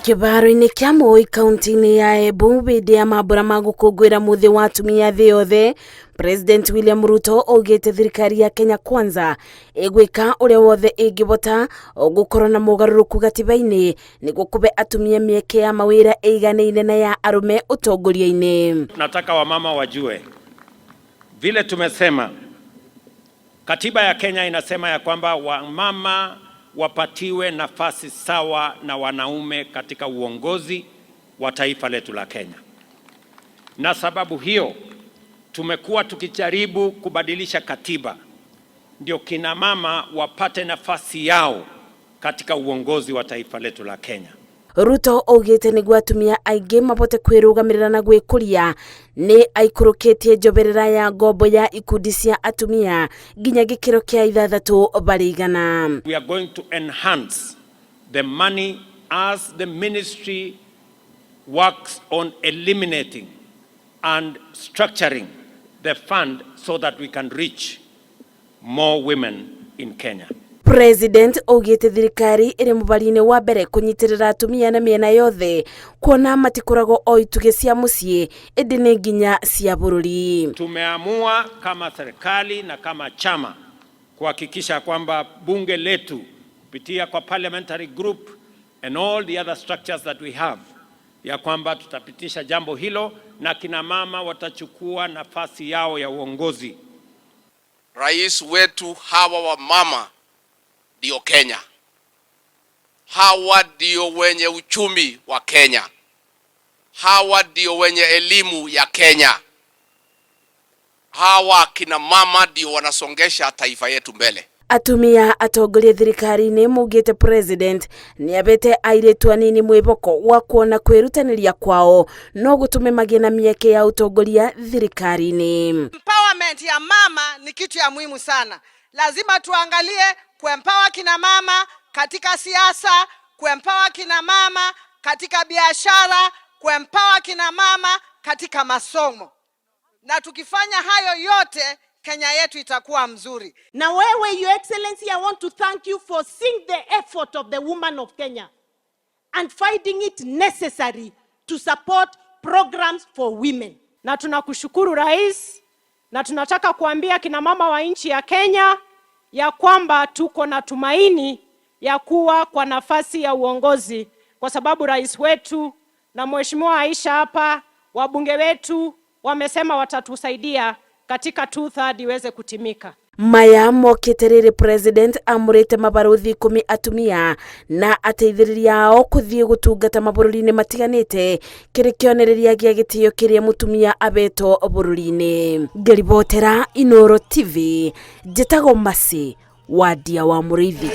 Kĩbaro-inĩ kĩa Moi kaunti-inĩ ya Embu hĩndĩ ya mambura ma gũkũngũĩra mũthĩ wa atumia thĩ yothe, President William Ruto augĩte thirikari ya Kenya Kwanza ĩgwĩka ũrĩa wothe ĩngĩbota gũkorwo na mogarũrũku gatiba-inĩ nĩguo kũbe atumia mĩeke ya mawĩra ĩiganĩine na ya arũme ũtongoria-inĩ. Nataka wamama wajue vile tumesema, katiba ya Kenya inasema ya kwamba wamama wapatiwe nafasi sawa na wanaume katika uongozi wa taifa letu la Kenya. Na sababu hiyo tumekuwa tukijaribu kubadilisha katiba ndio kina mama wapate nafasi yao katika uongozi wa taifa letu la Kenya. Ruto augĩte nĩguo atumia aingĩ mabote kwĩrũgamĩrĩra na gwĩkũria nĩ aikũrũkĩtie njoberera ya ngombo ya ikundi cia atumia nginya gĩkĩro kĩa 6%. We are going to enhance the money as the ministry works on eliminating and structuring the fund so that we can reach more women in Kenya. President augĩte thirikari ĩrĩ mũbari-inĩ wa mbere kũnyitĩrĩra atumia na mĩena yothe kuona matikoragwo o itugĩ cia mũciĩ ĩndĩ nĩ nginya cia bũrũri. Tumeamua kama serikali na kama chama kuhakikisha kwamba bunge letu kupitia kwa parliamentary group and all the other structures that we have, ya kwamba tutapitisha jambo hilo na kina mama watachukua nafasi yao ya uongozi. Rais wetu, hawa wamama ndio Kenya, hawa ndio wenye uchumi wa Kenya, hawa ndio wenye elimu ya Kenya, hawa kina mama ndio wanasongesha taifa yetu mbele. Atumia atongoria thirikari-inĩ maugĩte president nĩ abete airĩtu anini mwĩboko wa kuona kwĩrutanĩria kwao no gũtũme magĩe na mĩeke ya ũtongoria thirikari-inĩ. Empowerment ya mama ni kitu ya muhimu sana. Lazima tuangalie kuempower kina mama katika siasa, kuempower kina mama katika biashara, kuempower kina mama katika masomo, na tukifanya hayo yote, Kenya yetu itakuwa mzuri. Na wewe, Your Excellency, I want to thank you for seeing the effort of the woman of Kenya and finding it necessary to support programs for women. Na tunakushukuru, Rais, na tunataka kuambia kina mama wa nchi ya Kenya ya kwamba tuko na tumaini ya kuwa kwa nafasi ya uongozi, kwa sababu rais wetu na Mheshimiwa Aisha hapa, wabunge wetu wamesema watatusaidia katika two third iweze kutimika. Maya mokĩte rĩrĩ president amũrĩte mabarũthi 10 atumia na ateithĩrĩria ao kũthiĩ gũtungata mabũrũri-inĩ matiganĩte kĩrĩ kĩonereria gĩa gĩtĩo kĩrĩa mũtumia abetwo bũrũri-inĩ. Ngĩribotera Inooro TV, njĩtagwo Mercy Wandia wa Mũrĩithi.